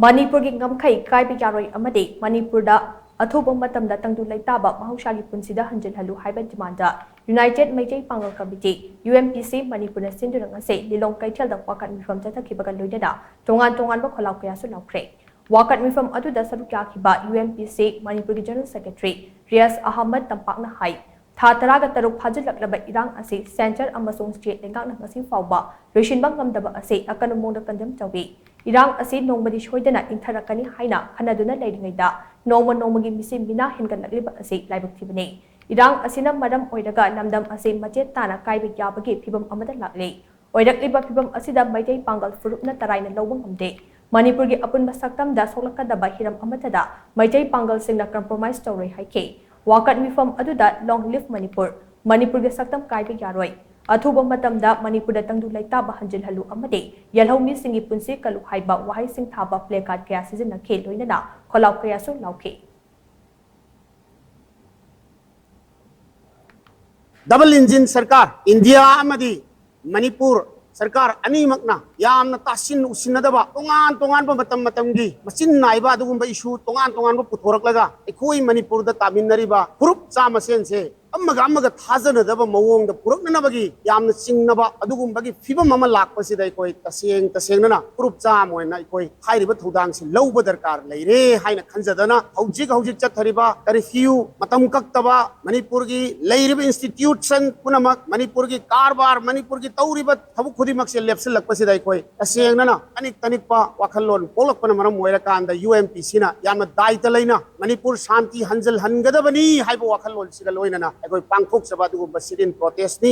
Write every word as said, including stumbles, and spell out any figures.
ꯃꯅꯤꯄꯨꯔꯒꯤ ꯉꯝꯈꯩ ꯀꯥꯏꯕ ꯌꯥꯔꯣꯏ ꯑꯃꯗꯤ ꯃꯅꯤꯄꯨꯔꯗ ꯑꯊꯨꯕ ꯃꯇꯝꯗ ꯇꯪꯗꯨ ꯂꯩꯇꯥꯕ ꯃꯍꯧꯁꯥꯒꯤ ꯄꯨꯟꯁꯤꯗ ꯍꯟꯖꯤꯜꯍꯜꯂꯨ ꯍꯥꯏꯕ ꯗꯤꯃꯥꯟꯗ United ꯃꯩꯇꯩ ꯄꯥꯡꯒꯜ committee, U M P C, ꯃꯅꯤꯄꯨꯔꯅ ꯁꯤꯟꯗꯨꯅ ꯉꯁꯤ ꯂꯤꯂꯣꯡ ꯀꯩꯊꯦꯜꯗ ꯋꯥꯀꯠ ꯃꯤꯐꯝ ꯆꯠꯊꯈꯤꯕꯒ ꯂꯣꯏꯅꯅ ꯇꯣꯉꯥꯟ ꯇꯣꯉꯥꯟꯕ ꯈꯣꯜꯂꯥꯎ ꯀꯌꯥꯁꯨ ꯂꯥꯎꯈ꯭ꯔꯦ꯫ ꯋꯥꯀꯠ ꯃꯤꯐꯝ ꯑꯗꯨꯗ ꯁꯔꯨꯛ ꯌꯥꯈꯤꯕ U M P C ꯃꯅꯤꯄꯨꯔꯒꯤ General Secretary ꯔꯤꯌꯥꯖ ꯑꯍꯃꯗ ꯇꯝꯄꯥꯛꯅ ꯍꯥꯏ, ꯊꯥ ꯇꯔꯥꯒ ꯇꯔꯨꯛ ꯐꯥꯖꯤꯜꯂꯛꯂꯕ ꯏꯔꯥꯡ ꯑꯁꯤ centre ꯑꯃꯁꯨꯡ state ꯂꯩꯉꯥꯛꯅ ꯉꯁꯤ ꯐꯥꯎꯕ ꯂꯣꯏꯁꯤꯟꯕ ꯉꯝꯗꯕ ꯑꯁꯤ ꯑꯀꯟꯕ ꯃꯑꯣꯡꯗ condemn ꯇꯧꯏ꯫ ꯏꯔꯥꯡ ꯑꯁꯤ ꯅꯣꯡꯃꯗꯤ ꯁꯣꯏꯗꯅ ꯏꯪꯊꯔꯛꯀꯅꯤ ꯍꯥꯏꯅ ꯈꯟꯅꯗꯨꯅ ꯂꯩꯔꯤꯉꯩꯗ ꯅꯣꯡꯃ ꯅꯣꯡꯃꯒꯤ ꯃꯤꯁꯤ ꯃꯤꯅꯥ ꯍꯦꯟꯒꯠꯂꯛꯂꯤꯕ ꯑꯁꯤ ꯂꯥꯏꯕꯛ ꯊꯤꯕꯅꯤ꯫ ꯏꯔꯥꯡ ꯑꯁꯤꯅ ꯃꯔꯝ ꯑꯣꯏꯔꯒ ꯂꯝꯗꯝ ꯑꯁꯤ ꯃꯆꯦꯠ ꯇꯥꯅ ꯀꯥꯏꯕ ꯌꯥꯕꯒꯤ ꯐꯤꯕꯝ ꯑꯃꯗ ꯂꯥꯛꯂꯤ꯫ ꯑꯣꯏꯔꯛꯂꯤꯕ ꯐꯤꯕꯝ ꯑꯁꯤꯗ ꯃꯩꯇꯩ ꯄꯥꯡꯒꯜ ꯐꯨꯔꯨꯞꯅ ꯇꯔꯥꯏꯅ ꯂꯧꯕ ꯉꯝꯗꯦ꯫ ꯃꯅꯤꯄꯨꯔꯒꯤ ꯑꯄꯨꯟꯕ ꯁꯛꯇꯝꯗ ꯁꯣꯛꯂꯛꯀꯗꯕ ꯍꯤꯔꯝ ꯑꯃꯠꯇꯗ ꯃꯩꯇꯩ ꯄꯥꯡꯒꯜꯁꯤꯡꯅ compromise ꯇꯧꯔꯣꯏ ꯍꯥꯏꯈꯤ꯫ ꯋꯥꯀꯠ ꯃꯤꯐꯝ ꯑꯗꯨꯗ Long Live Manipur, ꯃꯅꯤꯄꯨꯔꯒꯤ ꯁꯛꯇꯝ ꯀꯥꯏꯕ ꯌꯥꯔꯣꯏ, ꯑꯊꯨꯕ ꯃꯇꯝꯗ ꯃꯅꯤꯄꯨꯔꯗ ꯇꯪꯗꯨ ꯂꯩꯇꯥꯕ ꯍꯟꯖꯤꯜꯍꯜꯂꯨ ꯑꯃꯗꯤ ꯌꯦꯜꯍꯧꯃꯤꯁꯤꯡꯒꯤ ꯄꯨꯟꯁꯤ ꯀꯜꯂꯨ ꯍꯥꯏꯕ ꯋꯥꯍꯩꯁꯤꯡ ꯊꯥꯕ placard ꯀꯌꯥ ꯁꯤꯖꯤꯟꯅꯈꯤ, ꯂꯣꯏꯅꯅ ꯈꯣꯜꯂꯥꯎ ꯀꯌꯥꯁꯨ ꯂꯥꯎꯈꯤ꯫ Double engine ꯁꯔꯀꯥꯔ ꯏꯟꯗꯤꯌꯥ ꯑꯃꯗꯤ ꯃꯅꯤꯄꯨꯔ ꯁꯔꯀꯥꯔ ꯑꯅꯤꯃꯛꯅ ꯌꯥꯝꯅ ꯇꯥꯁꯤꯟ ꯎꯁꯤꯟꯅꯗꯕ, ꯇꯣꯉꯥꯟ ꯇꯣꯉꯥꯟꯕ ꯃꯇꯝ ꯃꯇꯝꯒꯤ ꯃꯆꯤꯟ ꯅꯥꯏꯕ ꯑꯗꯨꯒꯨꯝꯕ issue ꯇꯣꯉꯥꯟ ꯇꯣꯉꯥꯟꯕ ꯄꯨꯊꯣꯔꯛꯂꯒ ꯑꯩꯈꯣꯏ ꯃꯅꯤꯄꯨꯔꯗ ꯇꯥꯃꯤꯟꯅꯔꯤꯕ ꯐꯨꯔꯨꯞ ꯆꯥ ꯃꯁꯦꯟꯁꯦ ꯑꯃꯒ ꯑꯃꯒ ꯊꯥꯖꯅꯗꯕ ꯃꯑꯣꯡꯗ ꯄꯨꯔꯛꯅꯅꯕꯒꯤ ꯌꯥꯝꯅ ꯆꯤꯡꯅꯕ ꯑꯗꯨꯒꯨꯝꯕꯒꯤ ꯐꯤꯕꯝ ꯑꯃ ꯂꯥꯛꯄꯁꯤꯗ ꯑꯩꯈꯣꯏ ꯇꯁꯦꯡ ꯇꯁꯦꯡꯅꯅ ꯐꯨꯔꯨꯞ ꯆꯥ ꯑꯃ ꯑꯣꯏꯅ ꯑꯩꯈꯣꯏ ꯍꯥꯏꯔꯤꯕ ꯊꯧꯗꯥꯡꯁꯤ ꯂꯧꯕ ꯗꯔꯀꯥꯔ ꯂꯩꯔꯦ ꯍꯥꯏꯅ ꯈꯟꯖꯗꯅ ꯍꯧꯖꯤꯛ ꯍꯧꯖꯤꯛ ꯆꯠꯊꯔꯤꯕ curfew, ꯃꯇꯝ ꯀꯛꯇꯕ, ꯃꯅꯤꯄꯨꯔꯒꯤ ꯂꯩꯔꯤꯕ institution ꯄꯨꯝꯅꯃꯛ, ꯃꯅꯤꯄꯨꯔꯒꯤ ꯀꯔꯕꯥꯔ, ꯃꯅꯤꯄꯨꯔꯒꯤ ꯇꯧꯔꯤꯕ ꯊꯕꯛ ꯈꯨꯗꯤꯡꯃꯛꯁꯦ ꯂꯦꯞꯁꯤꯜꯂꯛꯄꯁꯤꯗ ꯑꯩꯈꯣꯏ ꯇꯁꯦꯡꯅꯅ ꯑꯅꯤꯛ ꯇꯅꯤꯛꯄ ꯋꯥꯈꯜꯂꯣꯟ ꯄꯣꯛꯂꯛꯄꯅ ꯃꯔꯝ ꯑꯣꯏꯔꯀꯥꯟꯗ U M P Cꯅ ꯌꯥꯝꯅ ꯗꯥꯏꯇ ꯂꯩꯅ ꯃꯅꯤꯄꯨꯔ ꯁꯥꯟꯇꯤ ꯍꯟꯖꯤꯜꯍꯟꯒꯗꯕꯅꯤ ꯍꯥꯏꯕ ꯋꯥꯈꯜꯂꯣꯟꯁꯤꯒ ꯂꯣꯏꯅꯅ ꯑꯩꯈꯣꯏ ꯄꯥꯡꯊꯣꯛꯆꯕ ꯑꯗꯨꯒꯨꯝꯕ sit-in protestꯅꯤ꯫